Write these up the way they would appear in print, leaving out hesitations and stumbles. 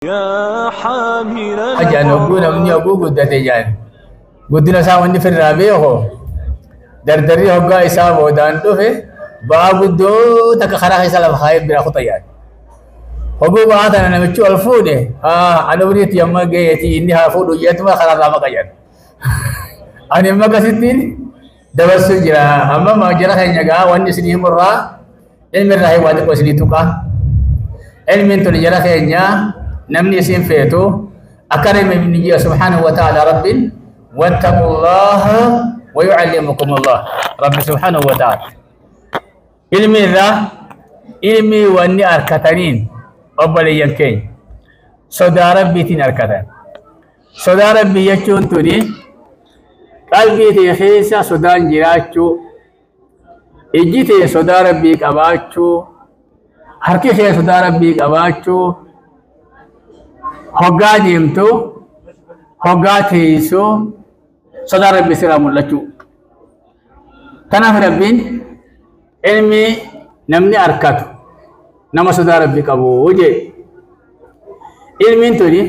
يا حامل Ajaan hogguu namni hogguu guddate jaan guddina isaa wanni firraa beeku dardarri hoggaa isaa boodaan dhufe ba'aa guddoo takka karaa keessa lafa kaayee biraa kuta jaan. Hogguu ba'aa tana namichi ol fuudhe haa ani umriitti yamma gaheeti inni haa fuudhu jeetuma karaarraa maqa jaan. Ani amma akkasittiin dabarsuu jira. Amma jara keenya gaa wanni isinii himurraa ilmi irraa waa xiqqoo isinii tuqa. Ilmiin tun jara keenya namni isin feetu akkana inni ji'a subhaanahu wa ta'ala rabbiin wattaqullaha wa yu'allimukumullah rabbi subhaanahu wa ta'ala. Ilmi irraa ilmi wanni arkataniin obboleeyyan keenya sodaa rabbiitiin arkatan. Sodaa rabbii jechuun tuni qalbii tee keessa sodaan jiraachuu, ijji tee sodaa rabbii qabaachuu, harki kee sodaa rabbii qabaachuu, hoggaa deemtu, hoggaa teessu, sodaa rabbii sirraa mul'achuu. Kanaaf rabbiin ilmi namni arkatu nama sodaa rabbii qabu jee. Ilmiin tuni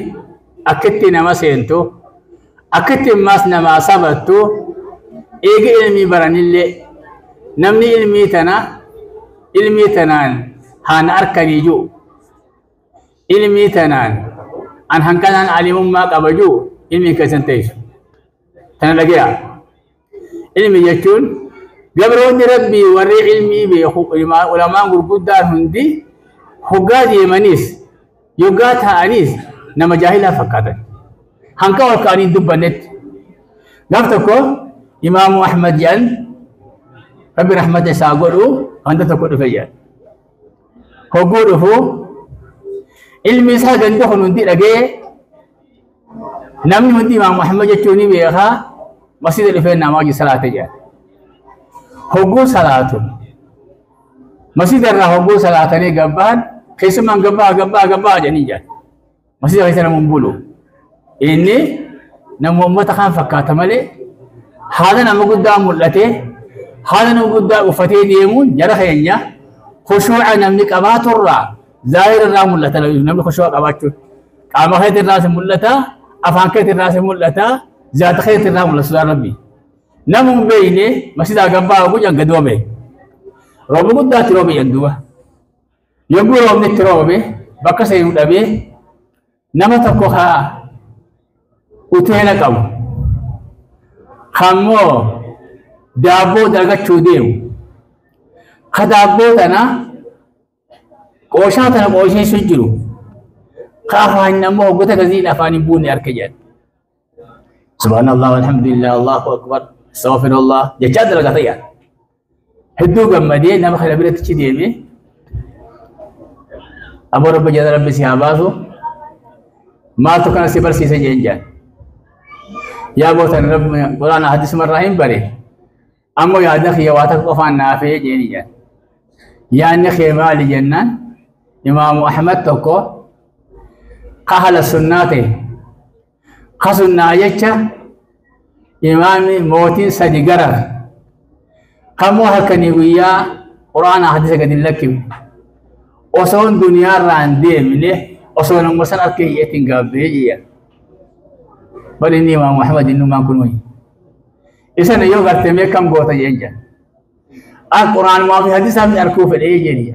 akkitti nama seentu, akkitti ammaas namaa sabattu, eega ilmii baranillee namni ilmii tana ilmii tanaan haan arkanii jiru, ilmii tanaan an hanqanaan alimummaa qaba jiru ilmii keessan teessu. Tana dhageeya. Ilmi jechuun gabroonni rabbii warri ilmii beeku ulamaan gurguddaan hundi hoggaa deemanis yoggaa ta'anis nama jaahilaa fakkaatan. Hanqa ol ka'anii dubbannetti. Gaaf tokko Imaamu Ahmad jedhan rabbi rahmata isaa godhu wanta tokko dhufe jedhan. Hogguu dhufu ilmi isaa ganda kun hundi dhagee namni hundi Imaamu Ahmad jechuun ni beekaa masjida dhufee namaa wajji salaate jedhan. Hogguu salaatu masjida irraa hogguu salaatanii gabbaan keessumaan gabbaa gabbaa gabbaa jedhanii jedhan. Masjida keessa nama hin bulu. Inni nama uummata kaan fakkaata malee haala nama guddaa mul'atee haala nama guddaa uffatee deemuun jara keenya khushuuca namni qabaaturraa zaahira irraa mul'ata namni khushuuca qabaachuun qaama keetti irraas mul'ata, afaan keetti irraas mul'ata, zaata keetti irraa mul'ata sodaan rabbii. Nama hin beekne masjidaa gabbaa gujan gad roobe. Rooba guddaatti roobe jedhan duuba. Yogguu roobni itti roobe bakka seenuu dhabee nama tokko haa uteela qabu kammoo daabboo dalagachuu deemu ka daabboo tana qooshaa tana qoosheessu jiru ka afaan ammoo hoggota gaziin afaan hin buune arke jedhan. Subhaanallah walhamdulillah Allahu akbar astaghfirullah jechaa dalagata jedhan. Hedduu gammadee nama kana biratti achi deeme aboo rabbi jala rabbi si haa baasu maaltu kana si barsiise jeen jedhan. Yaa gootan rabbi quraana hadisuma irraa hin bare ammoo yaadna kiyya waa takka qofaan naafee jeeni jedhan. Yaadni kee maali jennaan Imaamu Ahmad tokko ka haala sunnaa ta'e ka sunnaa jecha imaami mootiin sadi garar kammoo halkanii guyyaa quraana hadisa gadi hin lakkifne osoon duniyaarraa hin deemne osoo nama san harka hiyyeetiin gaabbee jiyya. Bal inni Imaamu Ahmad innumaan kun wayi. Isan yoo garte mee kam goota jeen jedhan. An quraanumaa fi hadisaa fi arkuu fedhee jedhi.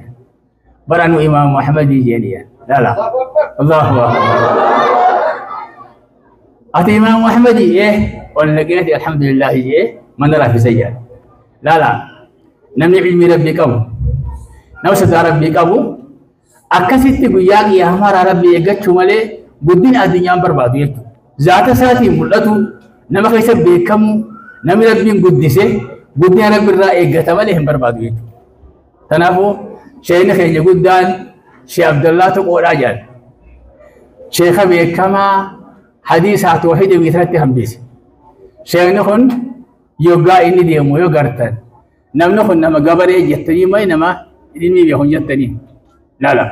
Bara nu Imaamu Ahmadii jedhi. Lala. Allahu akbar. Ati Imaamu Ahmadii ol naqeeti alhamdulillahi jee mana raffise jedhan. Lala. Namni ilmii rabbii qabu. Nama sodaa rabbii qabu. Akkasitti guyyaa qiyaamaa rabbii eeggachuu malee guddina addunyaan barbaadu jechuudha. Zaata isaatiin mul'atu nama keessa beekamu namni rabbiin guddise guddina rabbi irraa eeggata malee hin barbaadu jechuudha. Kanaafuu sheekni keenya guddaan Sheekh Abdallaa Tuqoodhaa jedhan. Sheeka beekamaa hadiisaa toohida biiratti hambise. Sheekni kun yoggaa inni deemu yoo gartan namni kun nama gabaree jettanii malee nama ilmii beeku jettanii. Lala.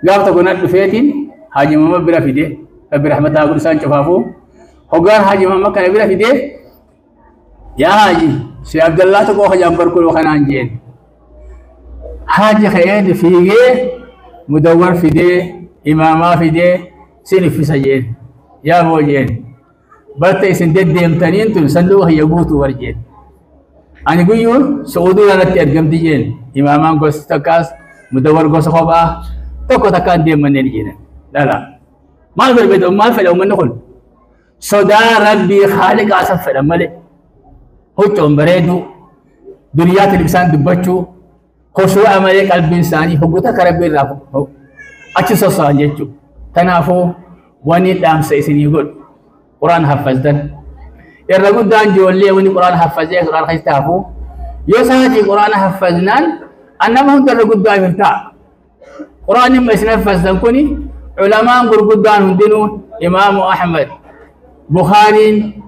Gaaf tokko na dhufeetiin Haaji Muhammad bira fide rabbi rahmataa godhu isaan cufaafuu hoggaan Haaji Muhammad kana bira fide yaa Haaji Sheekh Abdallaa Tuqoo hajaan barkuluu kanaan jeen. Haaji ka'ee fiigee mudawwar fidee imaamaa fidee Sin iffisa jeen. Yaa moo jeen. Barta isin deddeemtaniin tun sanduuqa kiyya guutuu bar jeen. Ani guyyuu Su'uudii irratti argamti jeen. Imaamaan gosa takkaas mudawwar gosa kophaa tokko takkaan deemanneen jedhan. Lala. Maal barbaadu maal fedha uummanni kun? Sodaa rabbii haaliqaa san fedhan malee. Huccuun bareeduu, duniyaatiin ibsaan dubbachuu, khushuu'a malee qalbiin isaanii hoggoota akka rabbii irraa achi sosso'an jechuudha. Kanaafuu wanni dhaamsa isinii godhu quraan haffazdan. Irra guddaan ijoollee wanni quraan haffazee quraan keessatti hafu yoo sa'aatii quraan haffaznaan annama hunda irra guddaa ifif ta'a. Quraan dhimma isin haffazdan kuni culamaan gurguddaan hundinuu Imaamu Ahmad, Bukhaariin,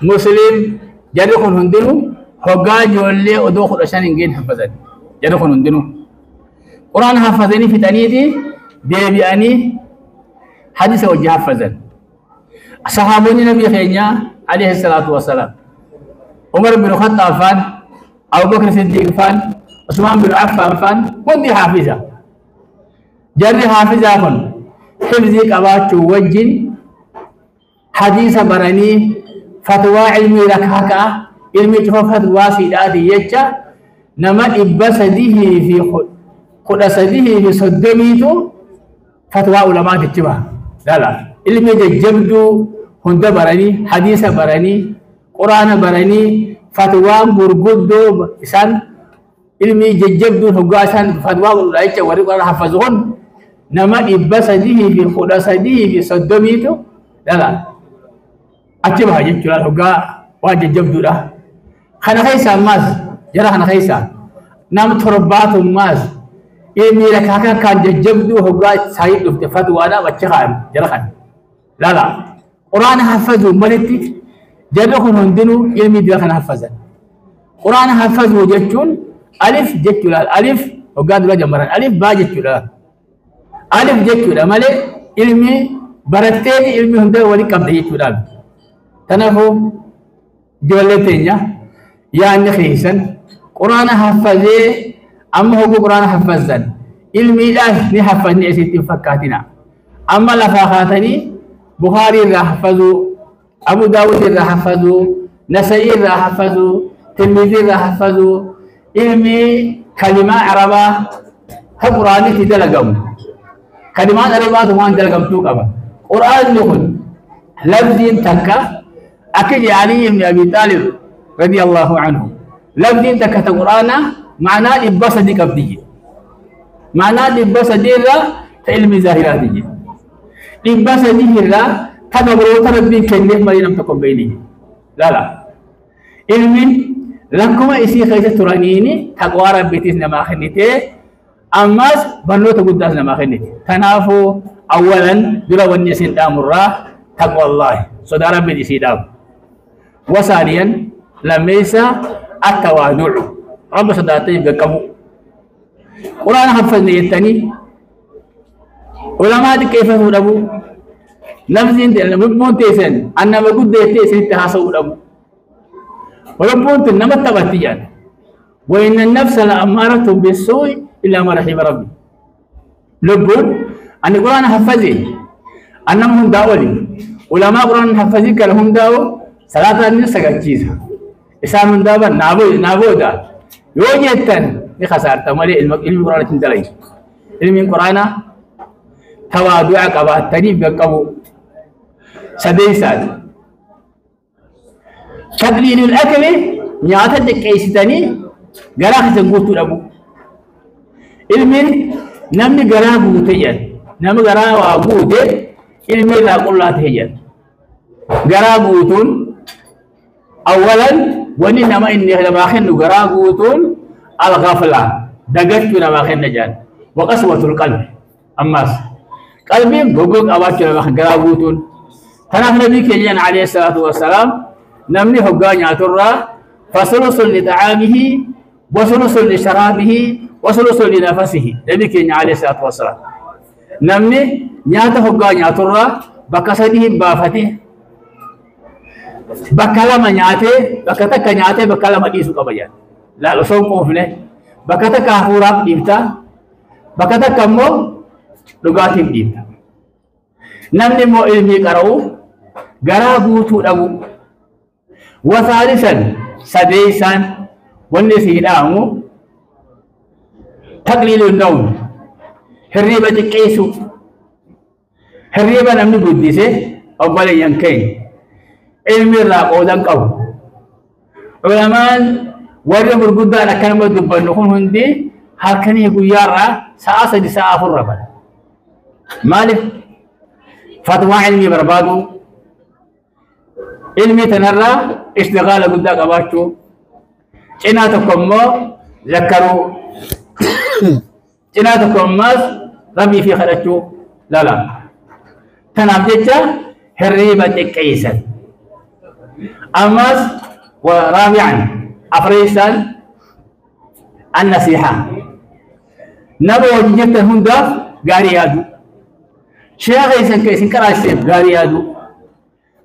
Muslim jarri kun hundinuu hoggaa ijoollee odoo 15 hin geenye haffazan. Jarri kun hundinuu quraan haffazanii fixaniiti deebi'anii hadisa wajji haffazan. Sahaabonni nabii keenyaa alayhi salaatu wassalaam Umar bin Khattaab faan, Abu Bakr Siddiq faan, Usmaan bin Affaan faan hundi haafiza. Jarri haafizaa kun hifzii qabaachuu wajjin hadiisa baranii fatwaa ilmii rakaakaa ilmii cufa fatwaa siidhaati jecha nama 313 fi fatwaa ulamaatichi baha. Lala ilmi jajjabduu hunda baranii hadiisa baranii quraana baranii fatwaan gurguddoo isaan ilmi jajjabduun hoggaa isaan fatwaa godhudha jecha warri quraana haffazu kun nama 313 fi 30tu lala achi baha jechuudha hoggaa waan jajjabduudha. Kana keessa ammaas jara kana keessa nama torbaatummaas ilmi rakaakaa kan jajjabduu hoggaa isaanii dhufte fatwaadhaaf achi kaa'an jara kana. Lala quraana haffazuu malitti jarri kun hundinuu ilmi dira kana haffazan. Quraana haffazuu jechuun alif jechuudha. Alif hoggaa dura jammaran alif baa jechuudha. Alif jechuudha malee ilmi baratteeti ilmi hunda walii qabda jechuudha. Kanaafuu ijoollee teenya yaadni keessan quraana haffazee amma hogguu quraana haffazan ilmiidhaaf ni haffazne isitti hin fakkaatina. Amma lafaa kaatanii Bukaarii irraa haffazuu, Abu Daawud irraa haffazuu, Nasa'ii irraa haffazuu, Tirmizii irraa haffazuu, ilmi kalimaa Arabaa ka quraanitti dalagamu. Kalimaan Arabaatu waan dalagamtuu qaba. Quraanni kun lafziin takka akka jedhe Ali ibn Abi Talib radiyallahu anhu. Lafziin takka ta quraanaa ma'anaa 300 qabdi jedhe. Ma'anaa 300 irraa ta ilmi zaahiraati jedhe. 300 irraa ta gabroota rabbiin kenneef malee nam tokko hin beekne jedhe. Lala. Ilmi lakkuma isii keessa turaniini taqwaa rabbiitis namaa kennitee ammas barnoota guddaas namaa kennite. Kanaafuu awwalan dura wanni isin dhaamurraa taqwallaahi sodaa rabbiin isii dhaamu. Wasaaniyan lammeessa attawaadu'u rabba sodaattanii qaqqabu. Quraana haffazne jettanii ulamaa xiqqeeffatuu dhabu. Nafsiin lubbuun teessan annama guddaa jettee isinitti haasa'uu dhabu. Lubbuun tun nama taphatti jedhan. وإن النفس لأمارة بالسوء إلا ما رحم ربي. لبون أن القرآن حفظي أنهم داولي علماء قرآن حفظي كلهم داو صلاة الناس سجتشيزا إسام دابا نابو نابودا يوجدتن ni خسارة مالي علم القرآن تندلي علم القرآن تواضع قباتني بقبو سديسات تقليل الأكل nyaata xiqqeessitanii garaa keessan guutuu dhabu. Ilmiin namni garaa guute jedhan nama garaa waa guute ilmi irraa qullaa ta'e jedhan. Garaa guutuun awwalan wanni nama inni namaa kennu garaa guutuun al-ghafla dagachuu namaa kenna jedhan. Waqaswatul qalbi ammas qalbiin goggoo qabaachuu namaa kenna garaa guutuun. Kanaaf nabii keenya alayhi salaatu wassalaam namni hoggaa nyaaturraa فثلث لطعامه وثلث لشرابه وثلث لنفسه نبي كenya عليه الصلاة والسلام namni nyaata hoggaa nyaaturraa bakka sadii hin baafate bakka lama nyaatee bakka takka nyaatee bakka lama dhiisuu qaba jedhan. Laal osoo hin quufne bakka takka hafuuraaf dhiifta bakka takka immoo dhugaatiif dhiifta. Namni immoo ilmii qara'u garaa guutuu dhabu. Wasaalisan sadeessaan wanni isii dhaamu taqliilu nawm, hirriiba xiqqeessu. Hirriiba namni guddise obboleeyyan keenya ilmi irraa qoodan qabu. Ulamaan warri gurguddaan akkanuma dubbannu kun hundi halkanii guyyaarraa sa'a 3 sa'a 4 rafan. Maaliif? Fatwaa ilmii barbaadu, ilmii tanarraa ishtigaala guddaa qabaachuu, cinaa tokko immoo zakkaruu, cinaa tokko ammaas rabbii fi kadhachuu lala. Tanaaf jecha hirriiba xiqqeessan. Ammas raabi'an afreessaan annasiihaa. Nama wajjin jirtan hundaaf gaarii yaadu. Sheekha isin ka isin qaraasiseef gaarii yaadu.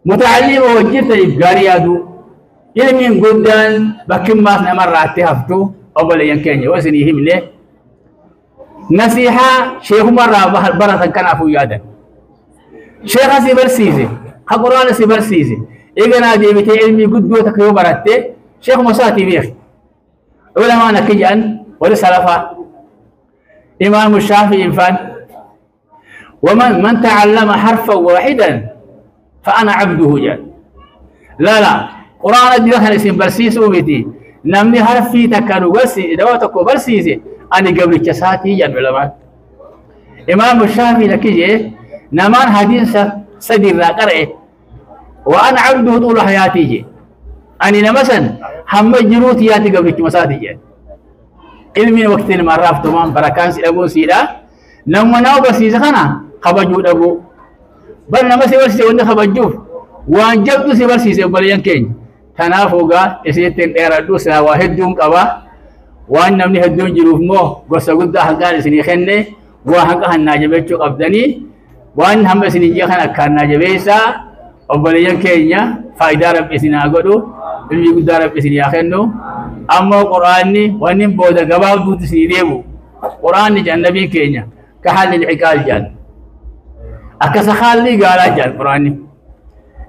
Mutacallima wajjin jirtaniif gaarii yaadu. Ilmiin guddaan bakkimmaas namarraa itti haftu obboleeyyan keenya yoo isinii himne nasiihaa sheekumarraa baratan kanaafuu yaadan. Sheekha si barsiise, ka quraana si barsiise, eeganaa deebitee ilmii guddoo takka yoo baratte sheekuma isaatii beeki. Ulamaan akka jedhan warri salafaa Imaamu Shaafi'iin faan ومن من تعلم حرفا واحدا فأنا عبده جل. لا لا قرآن دي كان اسم برسيس وبيتي نمني حرفي تكانو برسي دوا تكو برسيس أنا قبل كساتي يا علماء. إمام الشافعي لكجي نمان حديث سدير لا قرأ وأنا عبده طول حياتي جي أنا نمسن هم جروتي ياتي قبل كساتي جي علمي وقت ما رافت ما بركان سيدابون سيدا نما ناو برسيس خنا خبجو دبو بل نما سي برسيس وند خبجوف وان جبتو سي برسيس بليان كين تنافوغا اسيتين ديرادو سا واحدون قبا وان نمني هدون جروف مو غوسا غدا حقان سني خنه وحق هنا جبچو قبدني وان هم سني جي خنا كان جبيسا وبليان كينيا فايدة رب سنا غدو ilmi guddaa rabbi isin yaa kennu. Ammoo quraanni wanni booda gabaabduutti isinii deebu quraanni jannabii keenya ka haalli ciqaal jedhan akkasa haalli gaalaa jedhan quraanni.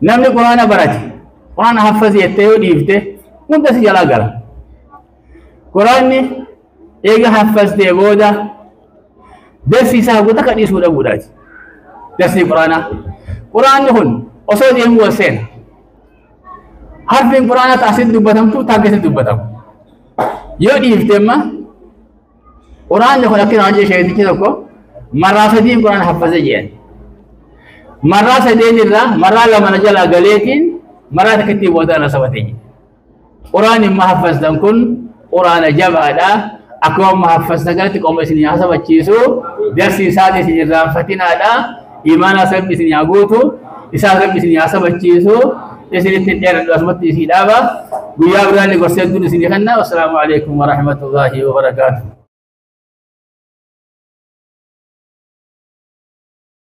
Namni quraana barate quraana haffasi jettee yoo dhiifte hunda si jalaa gala. Quraanni eega haffastee booda darsi isaa guutuu akka dhiisuu dhabuudhaati. Darsi quraanaa quraanni kun osoo deemuu wal seena. Harfiin quraanaa taasisu dubbatamtu taaggeessi dubbatamu. Yoo dhiifte amma quraanni kun akkina hojii sheetichi tokko marraa 3 quraana haffase jedhan. Marraa 3 irraa marraa 2 na jalaa galeetiin marraa tokkotti booda na sabate jedhe. Quraanni immoo haffastan kun quraana jabaadha. Akkuma amma haffastan kanatti qoma isin haa sabachiisu. Darsi isaatii isin irraanfatinaadha. Imaana sabni isin haa guutu. Isaa sabni isin haa sabachiisu. Isinitti dheeradhu asumatti isii dhaaba. Guyyaa biraan gorsee hedduun isinii kenna. Wassalaamu alaikum warahmatullaahi wabarakaatuh.